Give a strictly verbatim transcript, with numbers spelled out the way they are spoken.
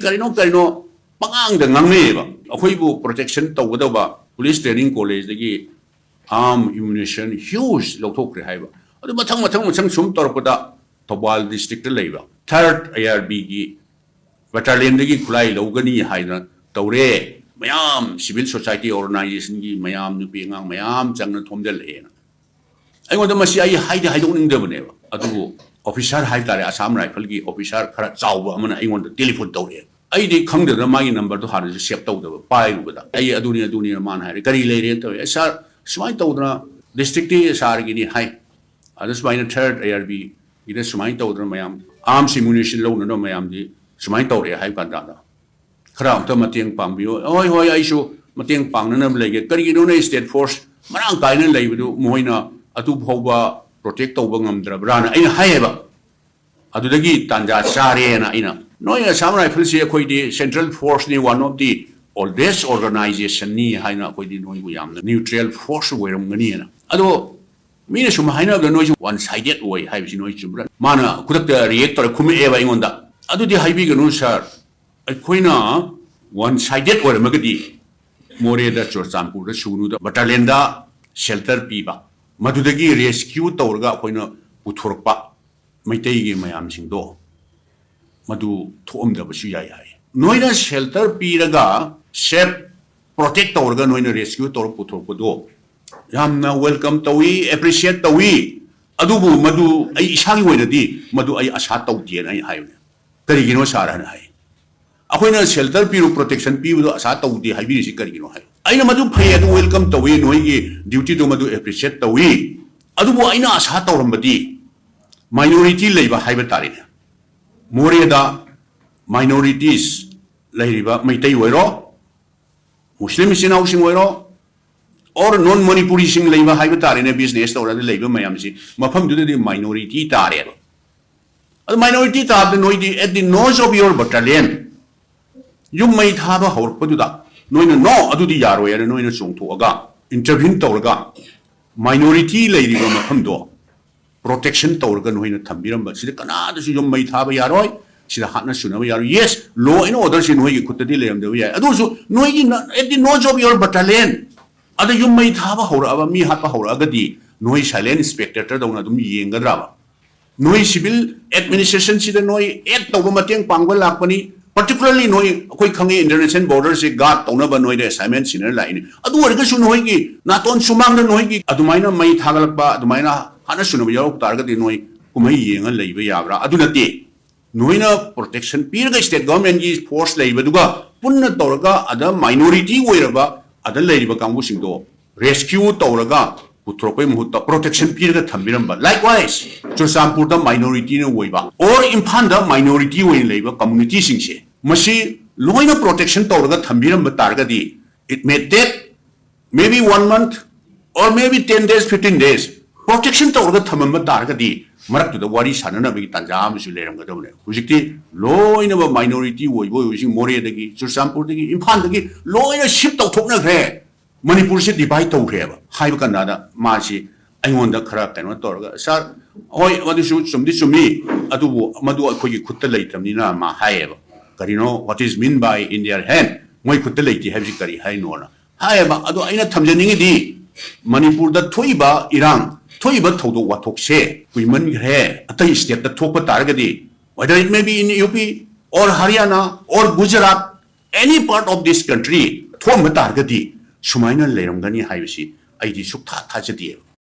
ꯀꯔꯤꯅꯣ ꯀꯔꯤꯅꯣ ꯄꯉꯥꯡꯗ ꯉꯥꯡꯅꯩꯌꯦꯕ꯫ ꯑꯩꯈꯣꯏꯕꯨ protection ꯇꯧꯒꯗꯕ police training collegeꯗꯒꯤ arm ammunition huge ꯂꯧꯊꯣꯛꯈ꯭ꯔꯦ ꯍꯥꯏꯕ꯫ ꯑꯗꯨ ꯃꯊꯪ ꯃꯊꯪ ꯃꯊꯪ ꯁꯨꯝ ꯇꯧꯔꯛꯄꯗ ꯊꯧꯕꯥꯜ districtꯇ ꯂꯩꯕ third IRBꯒꯤ battalionꯗꯒꯤ ꯈꯨꯠꯂꯥꯏ ꯂꯧꯒꯅꯤ ꯍꯥꯏꯗꯅ ꯇꯧꯔꯦ꯫ ꯃꯌꯥꯝ civil society organizationꯒꯤ ꯃꯌꯥꯝ, ꯅꯨꯄꯤ ꯑꯉꯥꯡ ꯃꯌꯥꯝ ꯆꯪꯅ ꯊꯣꯝꯖꯤꯜꯂꯛꯑꯦꯅ꯫ ꯑꯩꯉꯣꯟꯗ ꯃꯁꯤ ꯑꯩ ꯍꯥꯏꯗꯤ ꯍꯥꯏꯗꯣꯛꯅꯤꯡꯗꯕꯅꯦꯕ, ꯑꯗꯨꯕꯨ officer ꯍꯥꯏꯇꯥꯔꯦ, Assam Riflesꯀꯤ officer ꯈꯔ ꯆꯥꯎꯕ ꯑꯃꯅ ꯑꯩꯉꯣꯟꯗ telephone ꯇꯧꯔꯛꯑꯦ꯫ ꯑꯩꯗꯤ ꯈꯪꯗꯗꯅ ꯃꯥꯒꯤ numberꯗꯣ ꯍꯥꯟꯅꯁꯨ save ꯇꯧꯗꯕ, ꯄꯥꯏꯔꯨꯕꯗ ꯑꯩ ꯑꯗꯨꯅꯤ ꯑꯗꯨꯅꯤꯅ ꯃꯥꯅ ꯍꯥꯏꯔꯦ, "ꯀꯔꯤ ꯂꯩꯔꯦꯅ?" ꯇꯧꯔꯦ꯫ "ꯑꯦ sir, ꯁꯨꯃꯥꯏꯅ ꯇꯧꯗꯅ districtꯀꯤ sirꯒꯤꯅꯤ" ꯍꯥꯏ꯫ ꯑꯗ ꯁꯨꯃꯥꯏꯅ third IRBꯒꯤꯗ ꯁꯨꯃꯥꯏꯅ ꯇꯧꯗꯅ ꯃꯌꯥꯝ arms ammunition ꯂꯧꯅꯅꯕ ꯃꯌꯥꯝꯗꯤ ꯁꯨꯃꯥꯏꯅ ꯇꯧꯔꯛꯑꯦ ꯍꯥꯏꯕ ꯀꯥꯟꯗ, ꯈꯔ ꯑꯝꯇ ꯃꯇꯦꯡ ꯄꯥꯡꯕꯤꯌꯨ꯫ "ꯍꯣꯏ, ꯍꯣꯏ, ꯑꯩꯁꯨ ꯃꯇꯦꯡ ꯄꯥꯡꯅꯅꯕ ꯂꯩꯒꯦ꯫ ꯀꯔꯤꯒꯤꯅꯣꯅꯦ state force ꯃꯔꯥꯡ ꯀꯥꯏꯅ ꯂꯩꯕꯗꯨ ꯃꯈꯣꯏꯅ ꯑꯗꯨ ꯐꯥꯎꯕ protect ꯇꯧꯕ ꯉꯝꯗ꯭ꯔꯕ꯭ꯔꯥꯅ?" ꯑꯩꯅ ꯍꯥꯏꯌꯦꯕ꯫ ꯑꯗꯨꯗꯒꯤ ꯇꯥꯟꯖꯥ ꯆꯥꯔꯦꯅ ꯑꯩꯅ, "ꯅꯣꯏ Assam Riflesꯁꯤ ꯑꯩꯈꯣꯏꯗꯤ central forceꯅꯤ, one of the oldest organizationꯅꯤ ꯍꯥꯏꯅ ꯑꯩꯈꯣꯏꯗꯤ ꯅꯣꯏꯕꯨ ꯌꯥꯝꯅ neutral force ꯑꯣꯏꯔꯝꯒꯅꯤꯅ꯫ ꯑꯗꯣ ꯃꯤꯅ ꯁꯨꯝ ꯍꯥꯏꯅꯕꯗ ꯅꯣꯏꯁꯨ one sided ꯑꯣꯏ ꯍꯥꯏꯕꯁꯤ ꯅꯣꯏ ꯆꯨꯝꯕ꯭ꯔꯥ?" ꯃꯥꯅ ꯈꯨꯗꯛꯇ react ꯇꯧꯔ ꯈꯨꯝꯃꯛꯑꯦꯕ ꯑꯩꯉꯣꯟꯗ, "ꯑꯗꯨꯗꯤ ꯍꯥꯏꯕꯤꯒꯅꯨ sir, ꯑꯩꯈꯣꯏꯅ one sided ꯑꯣꯏꯔꯝꯃꯒꯗꯤ ꯃꯣꯔꯦꯗ, ꯆꯨꯔꯆꯥꯟꯄꯨꯔꯗ ꯁꯨꯒꯅꯨꯗ battalionꯗ shelter ꯄꯤꯕ, ꯃꯗꯨꯗꯒꯤ rescue ꯇꯧꯔꯒ ꯑꯩꯈꯣꯏꯅ ꯄꯨꯊꯣꯔꯛꯄ ꯃꯩꯇꯩꯒꯤ ꯃꯌꯥꯝꯁꯤꯡꯗꯣ ꯃꯗꯨ ꯊꯣꯛꯑꯝꯗꯕꯁꯨ ꯌꯥꯏ" ꯍꯥꯏ꯫ ꯅꯣꯏꯅ shelter ꯄꯤꯔꯒ, safe protect ꯇꯧꯔꯒ ꯅꯣꯏꯅ rescue ꯇꯧꯔꯒ ꯄꯨꯊꯣꯔꯛꯄꯗꯣ ꯌꯥꯝꯅ welcome ꯇꯧꯏ, appreciate ꯇꯧꯏ꯫ ꯑꯗꯨꯕꯨ ꯃꯗꯨ ꯑꯩ ꯏꯁꯥꯒꯤ ꯑꯣꯏꯅꯗꯤ ꯃꯗꯨ ꯑꯩ ꯑꯁꯥ ꯇꯧꯗꯦꯅ ꯑꯩ ꯍꯥꯏꯕꯅꯦ꯫ "ꯀꯔꯤꯒꯤꯅꯣ sir?" ꯍꯥꯏꯅ ꯍꯥꯏ꯫ "ꯑꯩꯈꯣꯏꯅ shelter ꯄꯤꯔꯨ, protection ꯄꯤꯕꯗꯣ ꯑꯁꯥ ꯇꯧꯗꯦ ꯍꯥꯏꯕꯤꯔꯤꯁꯤ ꯀꯔꯤꯒꯤꯅꯣ?" ꯍꯥꯏ꯫ ꯑꯩꯅ, "ꯃꯗꯨ ꯐꯩ, ꯑꯗꯨ welcome ꯇꯧꯏ, ꯅꯣꯏꯒꯤ dutyꯗꯨ ꯃꯗꯨ appreciate ꯇꯧꯏ꯫ ꯑꯗꯨꯕꯨ ꯑꯩꯅ ꯑꯁꯥ ꯇꯧꯔꯝꯕꯗꯤ minority ꯂꯩꯕ ꯍꯥꯏꯕ ꯇꯥꯔꯦꯅꯦ, ꯃꯣꯔꯦꯗ minorities ꯂꯩꯔꯤꯕ ꯃꯩꯇꯩ ꯑꯣꯏꯔꯣ, ꯃꯨꯁꯂꯤꯝ ꯏꯆꯤꯟ ꯏꯅꯥꯎꯁꯤꯡ ꯑꯣꯏꯔꯣ, or non Manipuriꯁꯤꯡ ꯂꯩꯕ ꯍꯥꯏꯕ ꯇꯥꯔꯦꯅꯦ, business ꯇꯧꯔꯒ ꯂꯩꯕ ꯃꯌꯥꯝꯁꯤ ꯃꯐꯝꯗꯨꯗꯗꯤ minority ꯇꯥꯔꯦꯕ꯫ ꯑꯗꯨ minority ꯇꯥꯕꯗ ꯅꯣꯏꯗꯤ at the nose of your battalion ꯌꯨꯝ ꯃꯩ ꯊꯥꯕ ꯍꯧꯔꯛꯄꯗꯨꯗ ꯅꯣꯏꯅ 'No, ꯑꯗꯨꯗꯤ ꯌꯥꯔꯣꯏ' ꯍꯥꯏꯅ ꯅꯣꯏꯅ ꯆꯣꯡꯊꯣꯛꯑꯒ intervene ꯇꯧꯔꯒ minority ꯂꯩꯔꯤꯕ ꯃꯐꯝꯗꯣ protection ꯇꯧꯔꯒ ꯅꯣꯏꯅ ꯊꯝꯕꯤꯔꯝꯕ, ꯁꯤꯗ ꯀꯅꯥꯗꯁꯨ ꯌꯨꯝ ꯃꯩ ꯊꯥꯕ ꯌꯥꯔꯣꯏ, ꯁꯤꯗ ꯍꯥꯠꯅ ꯁꯨꯅꯕ ꯌꯥꯔꯣꯏ꯫ Yes, law and order ꯁꯤ ꯅꯣꯏꯒꯤ ꯈꯨꯠꯇꯗꯤ ꯂꯩꯔꯝꯗꯕ ꯌꯥꯏ, ꯑꯗꯨ ꯑꯣꯏꯔꯁꯨ ꯅꯣꯏꯒꯤ at the nose of your battalion ꯑꯗ ꯌꯨꯝ ꯃꯩ ꯊꯥꯕ ꯍꯧꯔꯛꯑꯕ, ꯃꯤ ꯍꯥꯠꯄ ꯍꯧꯔꯛꯑꯒꯗꯤ ꯅꯣꯏ silent spectator ꯗꯧꯅ ꯑꯗꯨꯝ ꯌꯦꯡꯒꯗ꯭ꯔꯕ? ꯅꯣꯏ civil administration ꯁꯤꯗ ꯅꯣꯏ aid ꯇꯧꯕ, ꯃꯇꯦꯡ ꯄꯥꯡꯕ ꯂꯥꯛꯄꯅꯤ꯫ Particularly ꯅꯣꯏ, ꯑꯩꯈꯣꯏ ꯈꯪꯉꯤ, international border ꯁꯦ guard ꯇꯧꯅꯕ ꯅꯣꯏꯗ assignment ꯁꯤꯟꯅ ꯂꯥꯛꯏꯅꯤ꯫ ꯑꯗꯨ ꯑꯣꯏꯔꯒꯁꯨ ꯅꯣꯏꯒꯤ ꯅꯥꯇꯣꯟ ꯁꯨꯃꯥꯡꯗ ꯅꯣꯏꯒꯤ ꯑꯗꯨꯃꯥꯏꯅ ꯃꯩ ꯊꯥꯒꯠꯂꯛꯄ, ꯑꯗꯨꯃꯥꯏꯅ ꯍꯥꯠꯅ ꯁꯨꯅꯕ ꯌꯥꯎꯔꯛ ꯇꯥꯔꯒꯗꯤ ꯅꯣꯏ ꯀꯨꯝꯍꯩ ꯌꯦꯡꯉ ꯂꯩꯕ ꯌꯥꯕ꯭ꯔꯥ? ꯑꯗꯨ ꯅꯠꯇꯦ꯫ ꯅꯣꯏꯅ protection ꯄꯤꯔꯒ state government ꯀꯤ force ꯂꯩꯕꯗꯨꯒ ꯄꯨꯟꯅ ꯇꯧꯔꯒ ꯑꯗ minority ꯑꯣꯏꯔꯕ ꯑꯗ ꯂꯩꯔꯤꯕ ꯀꯥꯡꯕꯨꯁꯤꯡꯗꯣ rescue ꯇꯧꯔꯒ ꯄꯨꯊꯣꯔꯛꯄꯩ ꯃꯍꯨꯠꯇ protection ꯄꯤꯔꯒ ꯊꯝꯕꯤꯔꯝꯕ꯫ Likewise, ꯆꯨꯔꯆꯥꯟꯄꯨꯔꯗ minority ꯅ ꯑꯣꯏꯕ or ꯏꯝꯐꯥꯜꯗ minority ꯑꯣꯏꯅ ꯂꯩꯕ community ꯁꯤꯡꯁꯦ, ꯃꯁꯤ ꯂꯣꯏꯅ protection ꯇꯧꯔꯒ ꯊꯝꯕꯤꯔꯝꯕ ꯇꯥꯔꯒꯗꯤ, it may take maybe one month or maybe ten days, fifteen days, protection ꯇꯧꯔꯒ ꯊꯝꯃꯝꯕ ꯇꯥꯔꯒꯗꯤ ꯃꯔꯛꯇꯨꯗ ꯋꯥꯔꯤ ꯁꯥꯟꯅꯅꯕꯒꯤ ꯇꯥꯟꯖꯥ ꯑꯃꯁꯨ ꯂꯩꯔꯝꯒꯗꯕꯅꯦ꯫ ꯍꯧꯖꯤꯛꯇꯤ ꯂꯣꯏꯅꯃꯛ minority ꯑꯣꯏꯕ ꯑꯣꯏꯕꯁꯤꯡ ꯃꯣꯔꯦꯗꯒꯤ, ꯆꯨꯔꯆꯥꯟꯄꯨꯔꯗꯒꯤ, ꯏꯝꯐꯥꯜꯗꯒꯤ ꯂꯣꯏꯅ shift ꯇꯧꯊꯣꯛꯅꯈ꯭ꯔꯦ꯫ ꯃꯅꯤꯄꯨꯔꯁꯦ divide ꯇꯧꯈ꯭ꯔꯦꯕ꯫ ꯍꯥꯏꯕ ꯀꯥꯟꯗ ꯃꯥꯁꯤ ꯑꯩꯉꯣꯟꯗ ꯈꯔ ꯀꯩꯅꯣ ꯇꯧꯔꯒ, "Sir, ꯍꯣꯏ, ꯃꯗꯨꯁꯨ ꯆꯨꯝꯗꯤ ꯆꯨꯝꯃꯤ, ꯑꯗꯨꯕꯨ ꯃꯗꯨ ꯑꯩꯈꯣꯏꯒꯤ ꯈꯨꯠꯇ ꯂꯩꯇꯕꯅꯤꯅ" ꯃꯥ ꯍꯥꯏꯌꯦꯕ꯫ ꯀꯔꯤꯅꯣ, what is mean by in their hand? ꯃꯣꯏ ꯈꯨꯠꯇ ꯂꯩꯇꯦ ꯍꯥꯏꯕꯁꯤ ꯀꯔꯤ ꯍꯥꯏꯅꯣꯅ ꯍꯥꯏꯌꯦꯕ꯫ ꯑꯗꯣ ꯑꯩꯅ ꯊꯝꯖꯅꯤꯡꯉꯤꯗꯤ, ꯃꯅꯤꯄꯨꯔꯗ ꯊꯣꯛꯏꯕ ꯏꯔꯥꯡ, ꯊꯣꯛꯏꯕ ꯊꯧꯗꯣꯛ ꯋꯥꯊꯣꯛꯁꯦ ꯀꯨꯏꯃꯟꯈ꯭ꯔꯦ꯫ ꯑꯇꯩ state ꯇ ꯊꯣꯛꯄ ꯇꯥꯔꯒꯗꯤ, whether it may be in U P or Haryana or Gujarat, any part of this country, ꯊꯣꯛꯑꯝꯕ ꯇꯥꯔꯒꯗꯤ ꯁꯨꯃꯥꯏꯅ ꯂꯩꯔꯝꯒꯅꯤ ꯍꯥꯏꯕꯁꯤ ꯑꯩꯗꯤ ꯁꯨꯛꯊꯥ ꯊꯥꯖꯗꯦꯕ꯫